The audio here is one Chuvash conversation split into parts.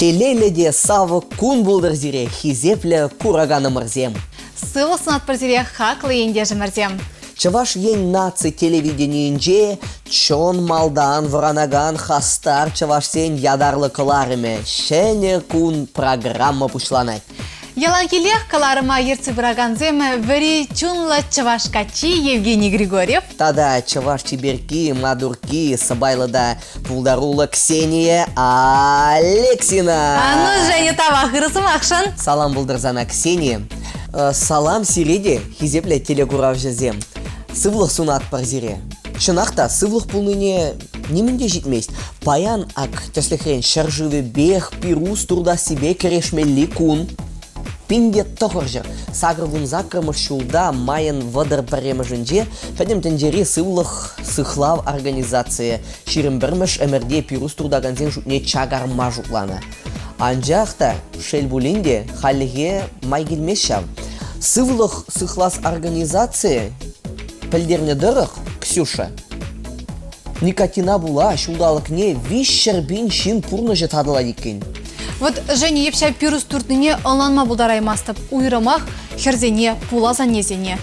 Телейлӗ те савӑк кун пултӑр сире, хисеплӗ кураканӑмӑрсем! Сывлӑх сунатпӑр сире, хаклӑ ентешӗмӗрсем! Чӑваш Ен наци телевиденийӗнче чӑн малтан вӑранакан хастар чӑвашсен ятарлӑ кӑларӑмӗ «Ҫӗнӗ кун» программа пуҫланать. Яланхиллех кӑларӑма ертсе пыракансем вӗри чунлӑ чӑваш каччи Евгений Григорьев тата чӑваш чиперкки, мадурки, сӑпайлӑ та пултаруллӑ Ксения Алексина. Ну, Женя, тавах ырӑ сӑмахшӑн. Салам пултӑр сана, Ксения. Салам сире те, хисеплӗ телекуравҫӑсем. Сывлӑх сунатпӑр сире. Чӑнах та, сывлӑх пулнине нимӗн те ҫитмест. Паян, ак, тӗслӗхрен, ҫӗршывӗпех пирус туртассипе кӗрешмелли кун. 1900 сакӑрвун саккӑрмӗш ҫулта майӑн 31-мӗшӗнче Пӗтӗм тӗнчери сывлӑх сыхлав организацийӗ 21-мӗш ӗмӗрте пирус туртакансен шутне чакарма шутланӑ. Анчах та, шел пулин те, хальлӗхе май килмест ҫав. Сывлӑх сыхлас организацийӗ пӗлтернӗ тӑрӑх, Ксюша, Никотина пула ҫулталӑкне 300 пин ҫын пурнӑҫӗ татӑлать иккен. Вот Женя эп ҫав пирус туртнине ӑнланма пултараймастӑп. Уйрӑмах хӗрсене, пулас аннесене.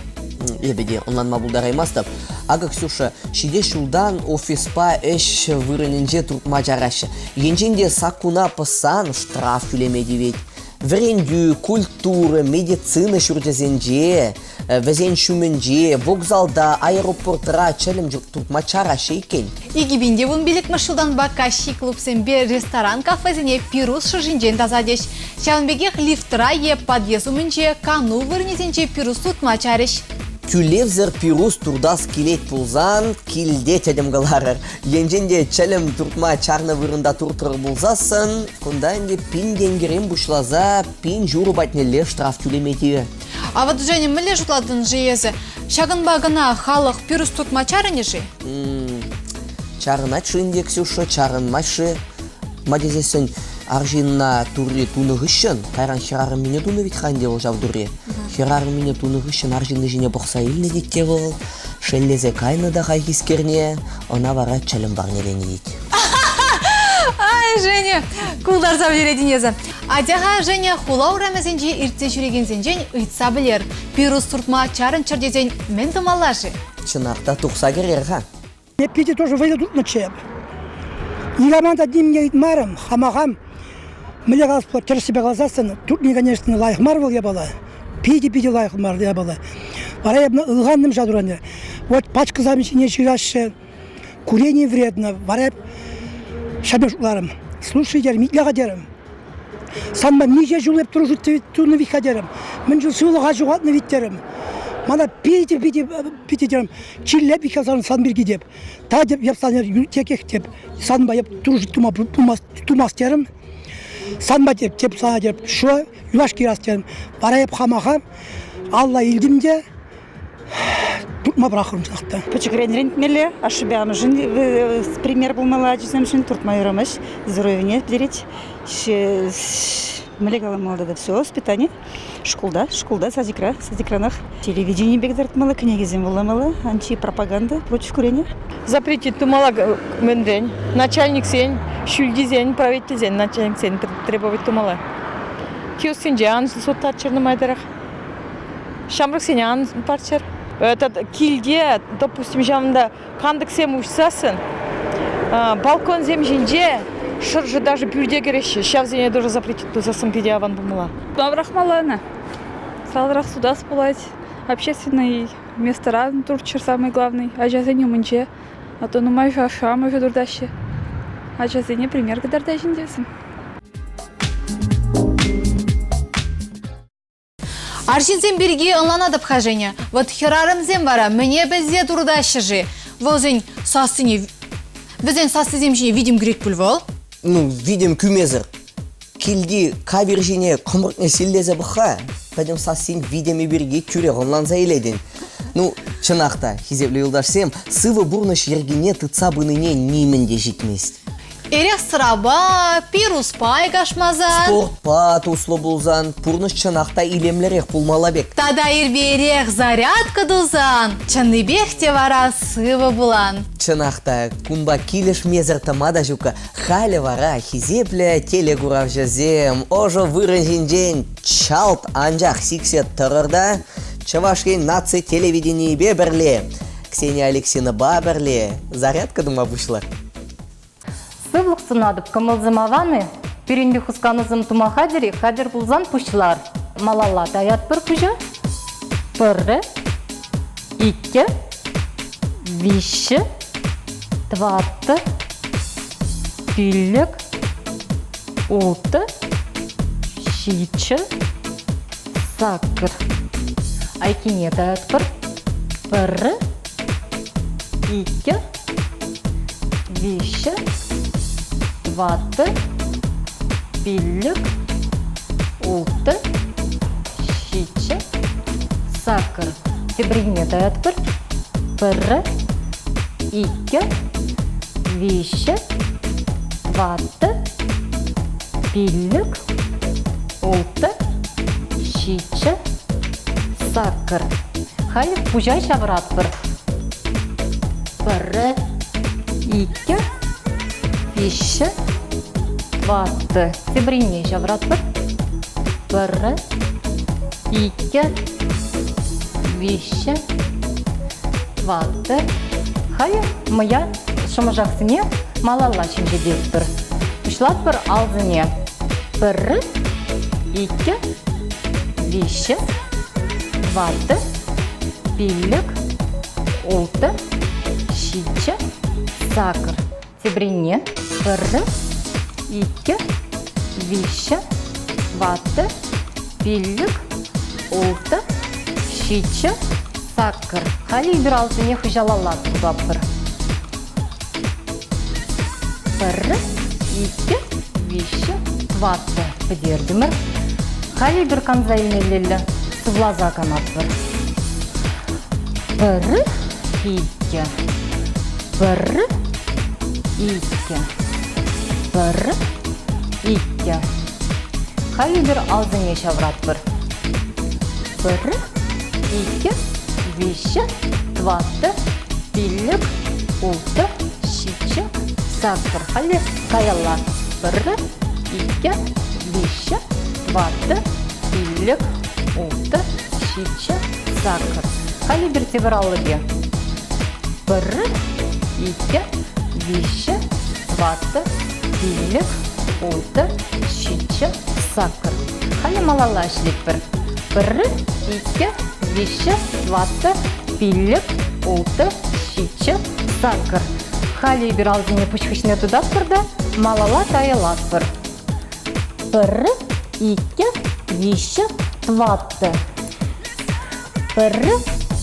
Эпӗ те ӑнланма пултараймастӑп. Акӑ, Ксюша, ҫитес ҫултан офиспа ӗҫ вырӑнӗнче туртма чараҫҫӗ. Енчен те саккуна пӑссан штраф тӳлеме тивет. Вӗрентӳ, культура, медицина ҫурчӗсенче Вӗсен ҫумӗнче, вокзалта, аэропортра чӗлӗм туртма чараҫҫӗ иккен. 2015 ҫултанпа каҫхи клубсемпе ресторан-кафесене пирус шӑршинчен тасатӗҫ. Ҫавӑн пекех лифтра е подъезд умӗнче кану вырӑнӗсенче пирус сутма чарӗҫ. Тӳлевсӗр пирус туртас килет пулсан килте тӗтӗм кӑларӑр. Енчен те чӗлӗм туртма чарнӑ вырӑнта туртрӑр пулсассӑн, кунта ӗнтӗ пин тенкӗрен пуҫласа пин ҫурӑ патнелле штраф тӳлеме тивӗ. А вот, Женя, мӗнле шутлатӑн-ши эсӗ? Ҫакӑнпа кӑна халӑх пирус туртма чарӑнӗ-ши? Чарӑнать-ши ӗнтӗ Ксюша, чарӑнмасть-ши? Ма тесессӗн арҫынна турри тунӑ хыҫҫӑн, кайран хӗрарӑммине тунӑ вӗт-ха ӗнтӗ вӑл ҫав турри. Хӗрарӑммине тунӑ хыҫҫӑн арҫынни ҫине пӑхса илнӗ тет те вӑл, шеллесе кайнӑ та хайхискерне, ӑна вара чӗлӗм парнеленӗ тет. Ай, Женя, култарса пӗтеретӗн эсӗ. Атя-ха, Женя, хула урамӗсенче иртсе ҫӳрекенсенчен ыйтса пӗлер. Пирус туртма чарӑнччӑр тесен мӗн тумалла-ши? Чӑнах та тухса кӗрер-ха. Эп питӗ тоже вӑйлӑ тутнӑччӗ эп. Никаман та нимне ыйтмарӑм, хама хам. Мӗнле калас пулать, тӗрӗссипе каласассӑн, туртни, конечно, лайӑх мар вӑл япала. Питӗ-питӗ лайӑх мар япала. Вара эп ылханнӑм ҫав туране. Вот пачкӑсем ҫине ҫыраҫҫӗ, курение вредно. Вара эп ҫапа шутларӑм. Слушай, терӗм, итле-ха терӗм. Санпа миҫе ҫул эп дружить тунӑ вит-ха терӗм. Мӗн чул сывлӑха ҫухатнӑ вит терӗм. Мана питӗ, питӗ, питӗ терӗм. Чирлеп вит-ха сан, сан пирки теп. Та теп, эп сан текех теп. Санпа эп дружить тума тумас терӗм. Санпа теп, теп сана теп, шо юлашки раз терӗм. Вара эп хамаха алла илтӗм те туртма пӑрахрӑм чӑнах та. Пӗчӗкрен вӗрентмелле, ашшӗпе амӑшӗн пример пулмалла ачисемшӗн туртма юрамасть, здоровьене пӗтерет. Мӗнле каламалла тата все, воспитание шкулта, шкулта, садикра, садикранах. Телевидение пек тӑртмалла, кӗнекесем вуламалла, антипропаганда против курения. Запретить тумалла мӗнрен? Начальниксен, ҫӳлтисен, правительсен начальниксен требовать тумалла. Киосксенче ан суттарччӑр нумайтарах. Ҫамрӑксене ан парччӑр. Этот килте, допустим, ҫавӑнта кантӑксем уҫсассӑн балконсем ҫинче шӑршӑ даже пӳрте кӗреҫҫӗ. Ҫавсене тоже запретить тусассӑн питӗ аван пулмалла. Пӑрахмалла ӑна. Салрах сутас пулать. Общественный местӑра туртчӑр самый главный. Ачасен умӗнче. А то нумай ашшӗ-амӑшӗ туртаҫҫӗ. Ачасене пример кӑтартаҫ ӗнтӗ вӗсем. Арҫынсем пирки ӑнланатӑп-ха, Женя. Вӑт хӗрарӑмсем вара мӗне пӗлсе туртаҫҫӗ-ши? Вӗсен сассине вӗсен сассисем ҫине витӗм кӳрет пуль вӑл? Ну, витӗм кӳмесӗр. Килти кавир ҫине кӑмӑртне силлесе пӑх-ха. Пӗтӗм сассин витӗмӗ пирки тӳрех ӑнланса илетӗн. Ну, чӑнах та, хисеплӗ юлташсем, сывӑ пурнӑҫ йӗркине тытса пынине нимӗн те ҫитмест. Эрех-сӑрапа, пируспа айкашмасан. Спортпа туслӑ пулсан пурнӑҫ чӑнах та илемлӗрех пулмалла пек. Тата ирпе-ирех зарядка тусан чӑннипех те вара сывӑ пулан. Чӑнах та, кунпа килӗшмесӗр тӑма та ҫукка. Халӗ вара хисеплӗ телекуравҫӑсем ӑшӑ вырӑн ҫинчен чалт анчах сиксе тӑрӑр та Чӑваш Ен наци телевиденийӗпе пӗрле Ксения Алексинӑпа пӗрле зарядка тума пуҫлар. Сывлӑх сунатӑп, кӑмӑлсем аван-и? Пирӗнпе хусканусем тума хатӗр-и? Хатӗр пулсан пуҫлар. Малалла таятпӑр пуҫа. Пӗрре, иккӗ, виҫҫӗ, тӑваттӑ, пиллӗк, улттӑ, ҫиччӗ, сакӑр. Айккине таятпӑр. Пӗрре, иккӗ, виҫҫӗ, тӑваттӑ, пиллӗк, улттӑ, ҫиччӗ, сакӑр. Теприне таятпӑр. Пӗрре, иккӗ, виҫҫӗ, тӑваттӑ, пиллӗк, улттӑ, ҫиччӗ, сакӑр. Халь пуҫа ҫавӑратпӑр. Пӗрре, иккӗ, виҫҫӗ, тӑваттӑ. Теприне ҫавӑратпӑр. Пӗрре, иккӗ, виҫҫӗ, тӑваттӑ. Халӗ мӑя шӑмӑшаксене малалла ҫемҫететпӗр. Пуҫлатпӑр алсене. Пӗрре, иккӗ, виҫҫӗ, тӑваттӑ, пиллӗк, улттӑ, ҫиччӗ, сакӑр. Теприне пӗрре, иккӗ, виҫҫӗ, тӑваттӑ, пиллӗк, улттӑ, ҫиччӗ, сакӑр. Халӗ эпир алсене хыҫалалла туртатпӑр. Пӗрре, иккӗ, виҫҫӗ, тӑваттӑ пӗтертӗмӗр. Халӗ эпир канса илмеллелле сывласа канатпӑр. Пӗр, иккӗ, пӗр, иккӗ, пӗр, иккӗ. Халӗ эпир алсене ҫавӑратпӑр. Пӗр, иккӗ, виҫҫӗ, тӑваттӑ, пиллӗк, улттӑ, ҫиччӗ, сакӑр. Халӗ каялла. Пӗр, иккӗ, виҫҫӗ, тӑваттӑ, пиллӗк, улттӑ, ҫиччӗ, сакӑр. Халӗ эпир тепӗр аллипе. Пӗр, иккӗ, виҫҫӗ, тӑваттӑ, пиллӗк, улттӑ, ҫиччӗ, сакӑр. Халӗ малалла ӗҫлетпӗр. Пӗр, иккӗ, виҫҫӗ, тӑваттӑ, пиллӗк, улттӑ, ҫиччӗ, сакӑр. Халӗ эпир алсене пуҫ хыҫне тытатпӑр та малалла тайӑлатпӑр. Пӗр, иккӗ, виҫҫӗ, тӑваттӑ. Пӗр,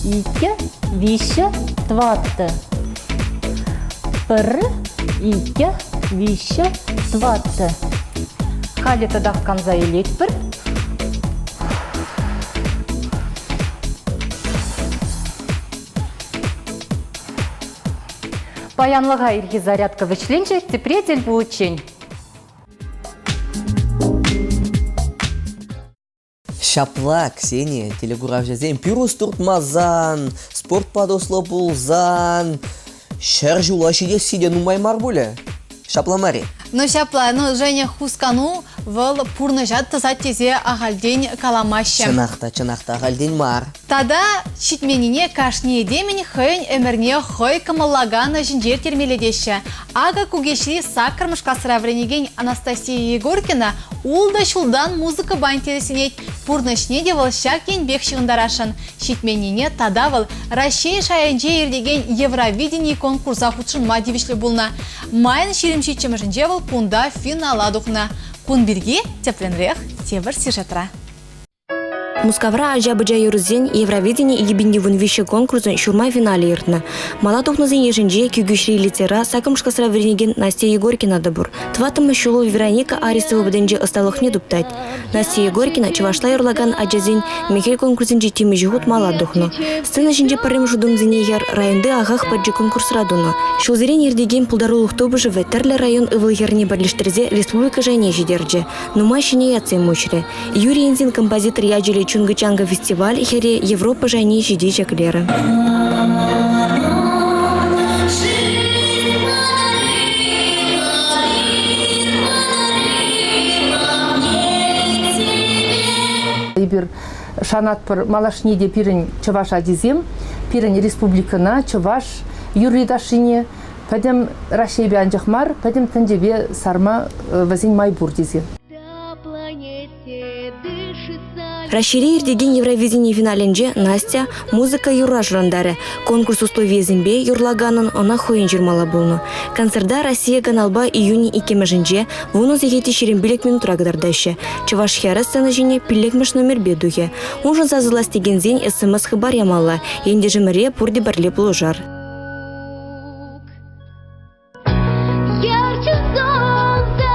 иккӗ, виҫҫӗ, тӑваттӑ. Пӗр, иккӗ, виҫҫӗ, тӑваттӑ. Халӗ татах канса илетпӗр. Паянлӑха ирхи зарядка вӗҫленчӗ, тепре тӗл пуличчен. Ҫапла, Ксения, телекуравҫӑсем пирус туртмасан, спортпа туслӑ пулсан ҫӗр ҫула ҫитесси те нумай мар пулӗ. Ҫапла мар-и? Ну ҫапла, ну Женя хускану вӑл пурнӑҫа тӑсать тесе ахальтен каламаҫҫӗ. Чӑнах та, чӑнах та ахальтен мар. Тата ҫитменнине кашни этемӗн хӑйӗн ӗмӗрне хӑй кӑмӑллакан ӗҫӗнче ирттермелле теҫҫӗ. Акӑ Кукеҫри саккӑрмӗш класра вӗренекен Анастасия Егоркина ултӑ ҫултан музыкӑпа интересленет. Пурнӑҫне те вӑл ҫак енпех ҫыхӑнтарасшӑн. Ҫитменнине тата вӑл Раҫҫей шайӗнче иртекен Евровидени конкурса хутшӑнма тивӗҫлӗ пулнӑ. Майӑн 27-мӗшӗнче вӑл кунта финала тухнӑ. Кун пирки тӗплӗнрех тепӗр сюжетра. Мускавра ача-пӑча юрӑсен Евровидени 2013 конкурсӑн ҫурма финалӗ иртнӗ. Мала тухнисен йышӗнче Кӳкеҫри литера саккӑрмӗш класра вӗренекен Настя Егоркина та пур. Тӑваттӑмӗш ҫул Вероника Арестова патӗнче ӑсталӑхне туптать. Настя Егоркина чӑвашла юрлакан ачасен мехел конкурсӗнче темиҫе хут мала тухнӑ. Сцена ҫинче пӗрремӗш утӑмсене хӗр районти Ахах пӗрчи конкурсра тунӑ. Ҫулсерен иртекен пултарулӑх тупӑшӑвӗ тӗрлӗ район ывӑл-хӗрне пӗрлештерсе республика шайне ҫитерчӗ. Нумай ҫӗнӗ ятсем уҫрӗ. Юрий Инзин композитор ячӗллӗ Чункӑ-чанкӑ фестиваль хӗре Европа шайне ҫити ҫӗклерӗ. Эпир шанатпӑр, малашне те пирӗн чӑваш ачисем пирӗн республикӑна чӑваш юрри-ташшине пӗтӗм Раҫҫейпе анчах мар, пӗтӗм тӗнчепе сарма вӗсен май пур тесе. Раҫҫейре иртекен Евровидени финалӗнче Настя музыка юрра шӑрантарӗ. Конкурс условийӗсемпе юрлаканӑн ӑна хӑйӗн ҫырмалла пулнӑ. Концерта «Россия» каналпа июнь иккӗмӗшӗнче вунӑ сехет 25 минутра кӑтартаҫҫӗ. Чӑваш хӗрӗ сцена ҫине пиллӗкмӗш номерпе тухӗ. Уншӑн сасӑлас текенсен СМС-хыпар ямалла. Ентешӗмӗре пурте пӗрле пулӑшар. Ярче солнца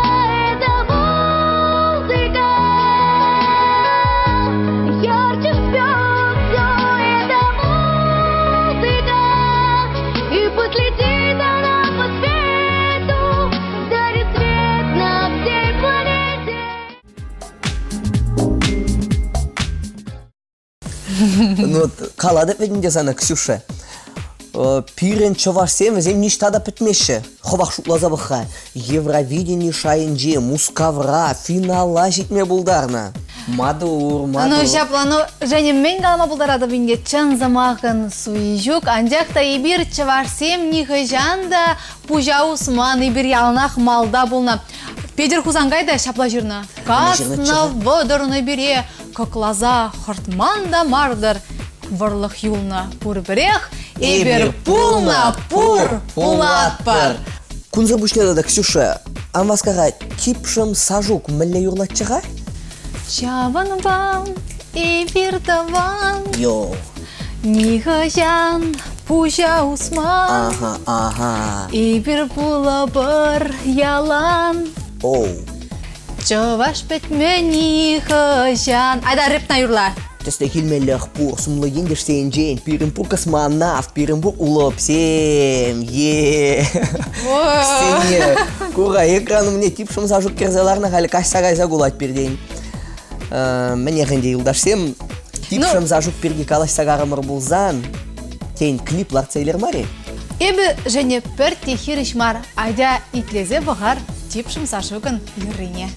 это музыка, ярче звезд все это музыка, и пусть летит она по свету, дарит свет на всей планете. Ну, калатӑп вӗт ӗнтӗ сана, Ксюша. Пирӗн чӑвашсем вӗсем ниҫта та пӗтмеҫҫӗ. Хӑвах шутласа пӑх-ха. Евровидени шайӗнче Мускавра финала ҫитме пултарнӑ. Мадур, мадур. Ну, ҫапла, ну, Женя, мӗн калама пултаратӑп ӗнтӗ? Чӑн сӑмахӑн суйи ҫук, анчах та эпир чӑвашсем нихӑҫан та пуҫа усман, эпир яланах малта пулнӑ. Петӗр Хусанкай та ҫапла ҫырнӑ. Каснӑ вӑтӑрнӑ пире Кӑкласа хӑртман та мар-тӑр, вӑрлӑх юлнӑ пурпӗрех, эпир пулнӑ, пур, пулатпӑр. Кунсӑр пуҫне тата, Ксюша, ан васка-ха, типшӗм Сашук мӗнле юрлатчӗ-ха? Ҫавӑнпа эпир тӑван. Йо. Нихӑҫан пуҫа усман. Ага, ага. Эпир пулӑпӑр ялан. Оу. Чӑваш пӗтмӗ нихӑҫан. Айда репна юрла. Тӗслӗх илмеллех пур сумлӑ ентешсенчен пирӗн пур космонавт, пирӗн пур улӑпсем. Е. Ксения, кура экран умне типшӗм Сашук кӗрсе ларнӑ, халӗ каҫса кайса кулать пиртен. Мӗнех ӗнтӗ, юлташсем, типшӗм Сашук пирки калаҫса карӑмӑр пулсан, тен, клип лартса илер мар-и? Эпӗ, Женя, пӗртте хирӗҫ мар. Атя итлесе пӑхар типшӗм Сашукӑн юррине.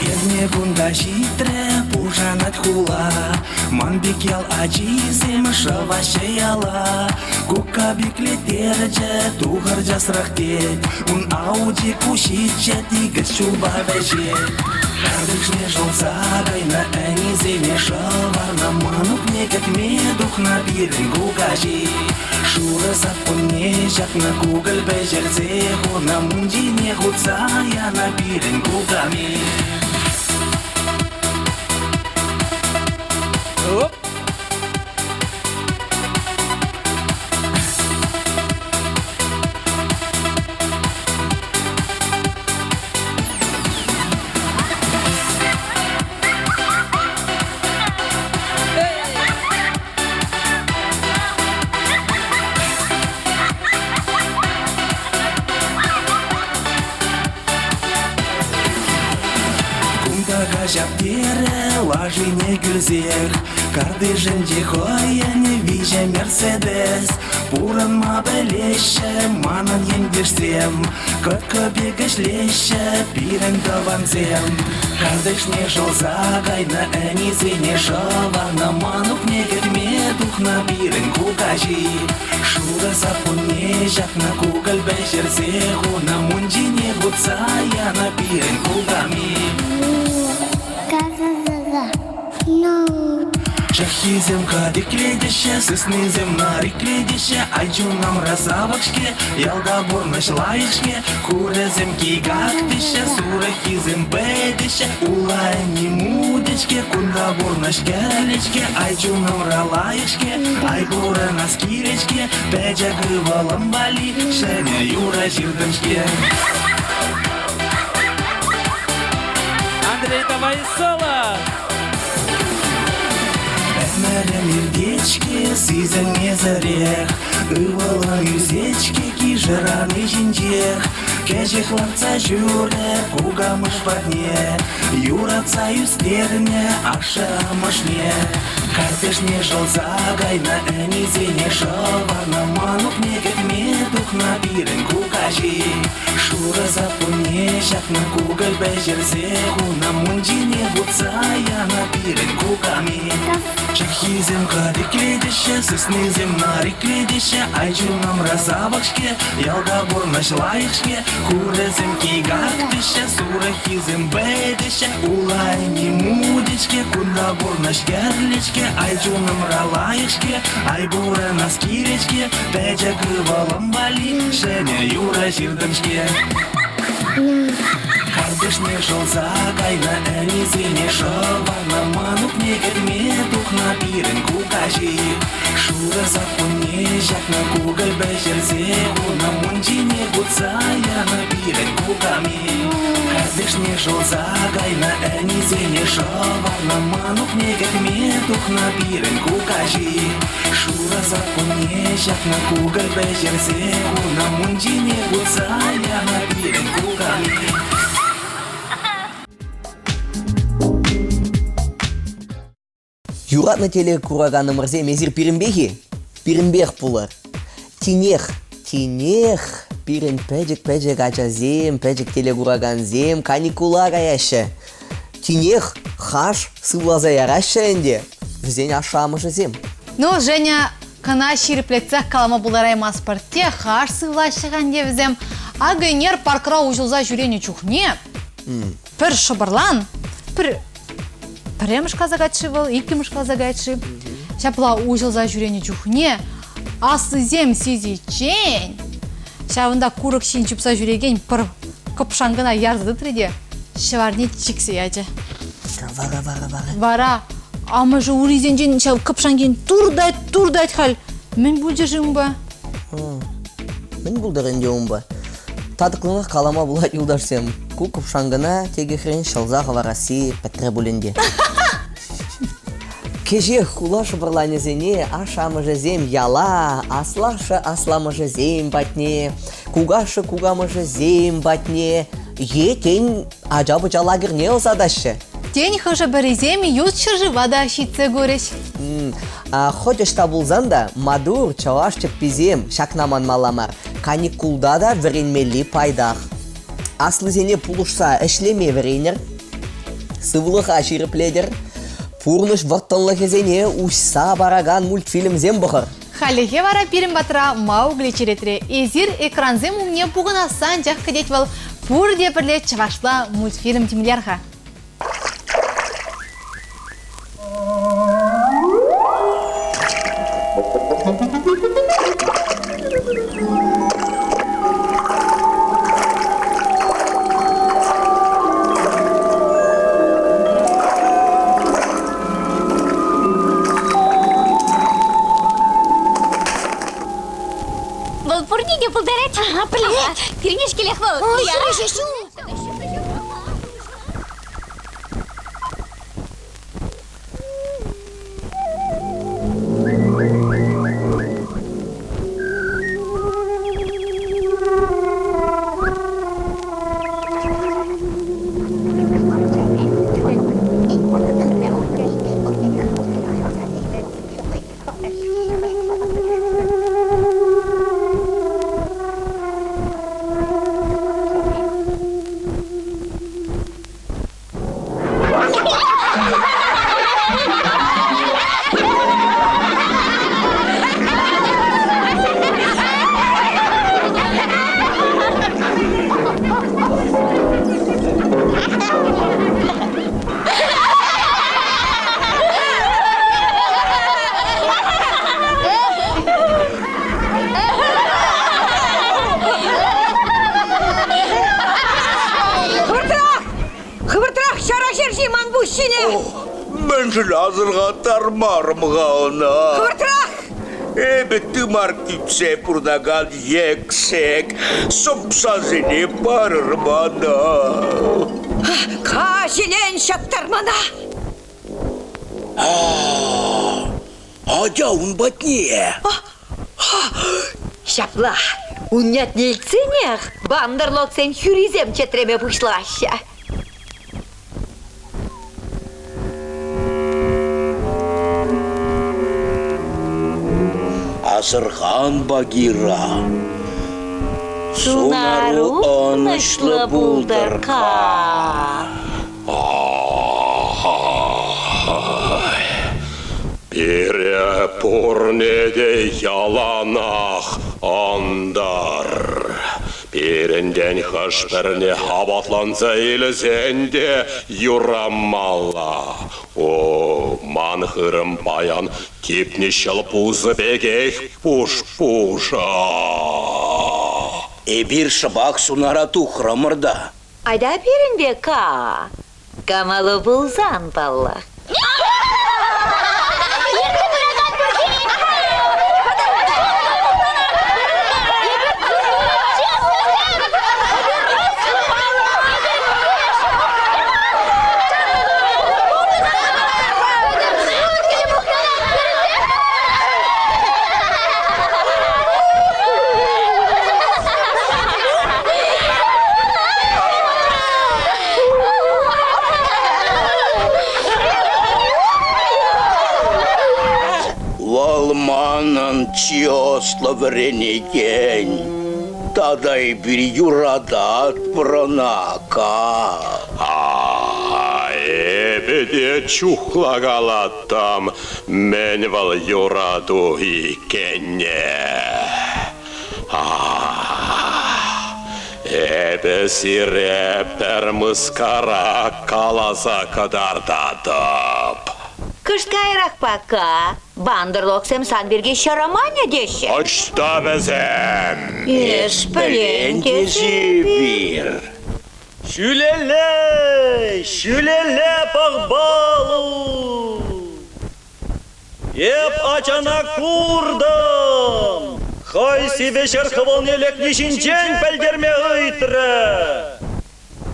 Эрне кунта ҫитрӗ, пушанать хула. Ман пек ял ачисем шӑваҫҫӗ яла. Кукка пиклеттерчӗ, тухӑр часрах тет. Ун Ауди куҫиччӗ, тикӗс ҫулпа вӗҫет. Картишне шӑлса кайнӑ ӗнисене шӑварнӑ мӑнукне кӗтме тухнӑ пирӗн кукаҫи. Шурӑ саппунне ҫакнӑ кукӑль пӗҫерсе хунӑ мунчине хутса янӑ пирӗн куками. Кунта каҫап терӗ лашине кӳлсех, Картишӗнче хӑйӗн виҫӗ Мерседес. Пурӑнма пӗлеҫҫӗ манӑн ентешсем, Кӑткӑ пек ӗҫлеҫҫӗ пирӗн тӑвансем. Картишне шӑлса кайнӑ ӗнисене шӑварнӑ мӑнукне кӗтме тухнӑ пирӗн кукаҫи. Шурӑ саппунне ҫакнӑ кукӑль пӗҫерсе хунӑ мунчине хутса янӑ пирӗн куками. Чӑххисем катиклетеҫҫӗ, сыснисем нариклетеҫҫӗ, ай чунӑмра савӑк-ҫке, ялта пурнӑҫ лайӑх-ҫке, хурӗсем кикак теҫҫӗ, сурӑххисем пӗтеҫҫӗ, ула ӗни мутӗ-ҫке, кунта пурнӑҫ кӗрлет-ҫке, ай чунӑмра лайӑх-ҫке, ай пурӑнас килет-ҫке, пӗчӗк ывӑлӑм валли ҫӗнӗ юрӑ ҫыртӑм-ҫке. Андрей, давай соло! Ӗмӗрӗм иртет-ҫке сисӗнмесӗрех, Ывӑлӑм ӳсет-ҫке кишӗрани ҫинчех. Кӗҫех лартса ҫӳрӗ кукамӑш патне, Юратса ӳстернӗ ашшӗ-амӑшне. Картишне шӑлса кайнӑ ӗнисене шӑварнӑ мӑнукне кӗтме тухнӑ пирӗн кукаҫи. Шурӑ саппунне ҫакнӑ кукӑль пӗҫерсе хунӑ мунчине хутса янӑ пирӗн куками. Чӑххисем катиклетеҫҫӗ, сыснисем нариклетеҫҫӗ, ай чунӑмра савӑк-ҫке, ялта пурнӑҫ лайӑх-ҫке, хурӗсем кикак теҫҫӗ, сурӑххисем пӗтеҫҫӗ, ула ӗни мутӗ-ҫке, кунта пурнӑҫ кӗрлет-ҫке, ай чунӑмра лайӑх-ҫке, ай пурӑнас килет-ҫке, пӗчӗк ывӑлӑм валли ҫӗнӗ юрӑ ҫыртӑм-ҫке. Картишне шӑлса кайнӑ ӗнисене шӑварнӑ мӑнукне кӗтме тухнӑ пирӗн кукаҫи. Шурӑ саппунне ҫакнӑ кукӑль пӗҫерсе хунӑ мунчине хутса янӑ пирӗн куками. Картишне шӑлса кайнӑ ӗнисене шӑварнӑ мӑнукне кӗтме тухнӑ пирӗн кукаҫи. Шурӑ саппунне ҫакнӑ кукӑль пӗҫерсе хунӑ мунчине хутса янӑ пирӗн куками. Юратнӑ телекураканӑмӑрсем, эсир пирӗнпех-и? Пирӗнпех пулӑр. Тинех, тинех пирӗн пӗчӗк-пӗчӗк ачасем, пӗчӗк телекуракансем каникула каяҫҫӗ. Тинех хаш сывласа яраҫҫӗ ӗнтӗ вӗсен ашшӗ-амӑшӗсем. Ну, Женя, кӑна ҫирӗплетсех калама пултараймастпӑр. Те хаш сывлаҫҫӗ-ха ӗнтӗ вӗсем. Акӑ ӗнер паркра уҫӑлса ҫӳренӗ чухне пӗр шӑпӑрлан, пӗр пӗрремӗш класа кать-ши вӑл, иккӗмӗш класа кать-ши, ҫапла уҫӑлса ҫӳренӗ чухне аслисем сисиччен ҫавӑнта курӑк ҫин чупса ҫӳрекен пӗр кӑпшанкӑна ярса тытрӗ те ҫӑварне чиксе ячӗ. Вара, вара, вара. Вара амӑшӗ урисенчен ҫав кӑпшанкин туртать, туртать халь. Мӗн пулчӗ-ши унпа? Мӗн пултӑр ӗнтӗ унпа? Татӑклӑнах калама пулать, юлташсем. Ку кӑпшанкӑна текехрен ҫӑлса хӑварасси пӗтрӗ пуль ӗнтӗ. Кӗҫех хула шӑпӑрланӗсене ашшӗ-амӑшӗсем яла, аслашшӗ-асламӑшӗсем патне, кукашшӗ-кукамӑшӗсем патне е, тен, ача-пӑча лагерьне ӑсатаҫҫӗ. Тен, хӑшӗ-пӗрисем ют ҫӗршыва та ҫитсе курӗҫ. Хӑть ӑҫта пулсан та маттур чӑваш чӗпписем ҫакна манмалла мар. Каникулта та вӗренмелли пайтах. Аслисене пулӑшса ӗҫлеме вӗренӗр, сывлӑха ҫирӗплетӗр, пурнӑҫ вӑрттӑнлӑхӗсене уҫса паракан мультфильмсем пӑхӑр. Хальлӗхе вара пирӗн патра Маугли черетре. Эсир экрансем умне пухӑнасса анчах кӗтет вӑл. Пурте пӗрле чӑвашла мультфильм тимлер-ха. Вӑл пурне те пултарать. Ага, пӗлет. Пирӗнешкелех вӑл. Ой, ҫу, ҫине! Мӗншӗн асӑрхаттармарӑм-ха ӑна? Хӑвӑртрах! Эпӗ тымар кӳпсе пурӑнакан йӗксек сӑмсасене парӑр мана. Каҫилен ҫаптар мана! Атя ун патне. Ҫапла, ун ятне илтсенех бандерлогсен хӳрисем чӗтреме пуҫлаҫҫӗ. Асӑрхан, Багира. Сунару ӑнӑҫлӑ пултӑр, Ка. Пире пурне те яланах ӑнтӑр. Пирӗнтен хӑш-пӗрне хаватланса илсен те юрамалла. О, ман хырӑм паян типнӗ ҫӑл пусӑ пекех пуш-пушӑ. Эпир шӑпах сунара тухрӑмӑр та. Айта пирӗнпе ка. Камалу пулсан, паллах. Вӑл манӑн чи ӑслӑ вӗренекен. Тата эпир юрататпӑр ӑна, Ка. Эпӗ те чухлакалаттӑм, мӗн вӑл юрату иккенне. Эпӗ сире пӗр мыскара каласа кӑтартатӑп. Кӑшт каярахпа ка, бандерлогсем сан пирки ҫӑрӑманӗ теҫҫӗ. Ӑҫта вӗсем? Эс пӗлен тесе эпир. Ҫӳлелле, ҫӳлелле пӑх-балу! Эп ачана куртӑм! Хӑй сивӗ ҫӗр хӑвӑлне лекни ҫинчен пӗлтерме ыйтрӗ.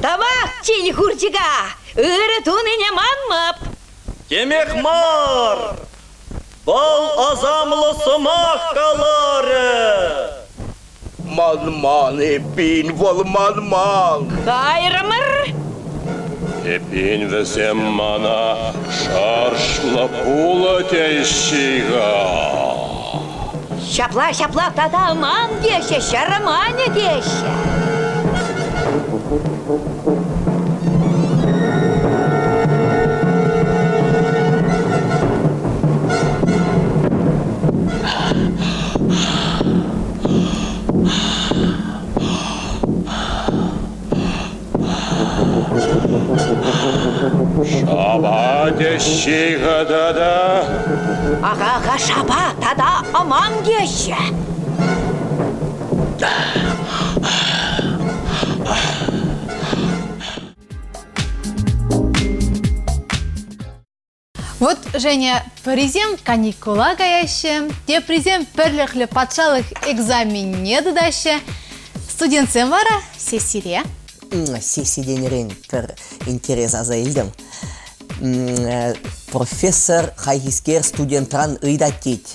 Тавах, тин хурчӑка! Ырӑ тунине манмӑп. Темех мар! Вӑл асамлӑ сӑмах каларӗ. Манман эппин, вӑл манман. Кайрӑмӑр. Эппин вӗсем мана шӑршлӑ пулӑ теҫҫӗ-ха. Ҫапла, ҫапла тата ман теҫҫӗ, ҫарӑманӗ теҫҫӗ. Шапа теҫҫӗ-ха тата. Ага-ага, шапа тата ӑман теҫҫӗ. Вот, Женя, пӗрисем каникула каяҫҫӗ, теприсем пӗрлӗхлӗ патшалӑх экзаменне тытаҫҫӗ. Студентсем вара сессире. Сесси тенӗрен пӗр интерес аса илтӗм. Профессор хайхискер студентран ыйтать тет.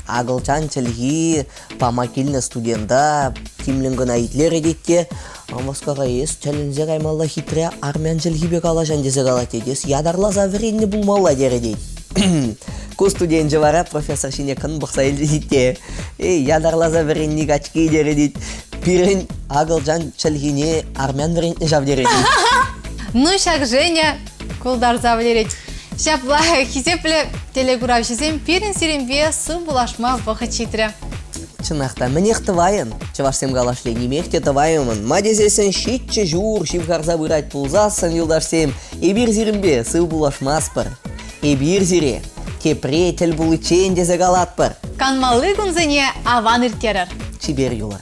Акӑлчан чӗлхи пама килнӗ студента тимлӗн кӑна итлерӗ тет те Мускава эс тӗлӗнсе каймалла хитре армян чӗлхипе калаҫан тесе калать тет. Эс ятарласа вӗреннӗ пулмалла терӗ тет. Ку студенчӗ вара профессор ҫине кӑн пӑхса илчӗ тет те эй, ятарласа вӗренни качки терӗ тет. Пирӗн акӑлчан чӗлхине армян вӗрентнӗ ҫав терӗ тет. Ну, ҫак Женя култарса вӗлерет. Ҫапла хисеплӗ телекуравҫӑсем пирӗн сирӗнпе сыв пулашма вӑхӑт ҫитрӗ. Чӑнах та, мӗнех тӑвайӑн? Чӑвашсем калашле нимех те тӑваймӑн. Ма тесессӗн ҫиччӗ ҫур ҫывхарса пырать пулсассӑн, юлташсем, эпир сирӗнпе сыв пулашмастпӑр. Эпир сире тепре тӗл пуличчен тесе калатпӑр. Канмалли кунсене аван ирттерӗр. Чипер юлӑр.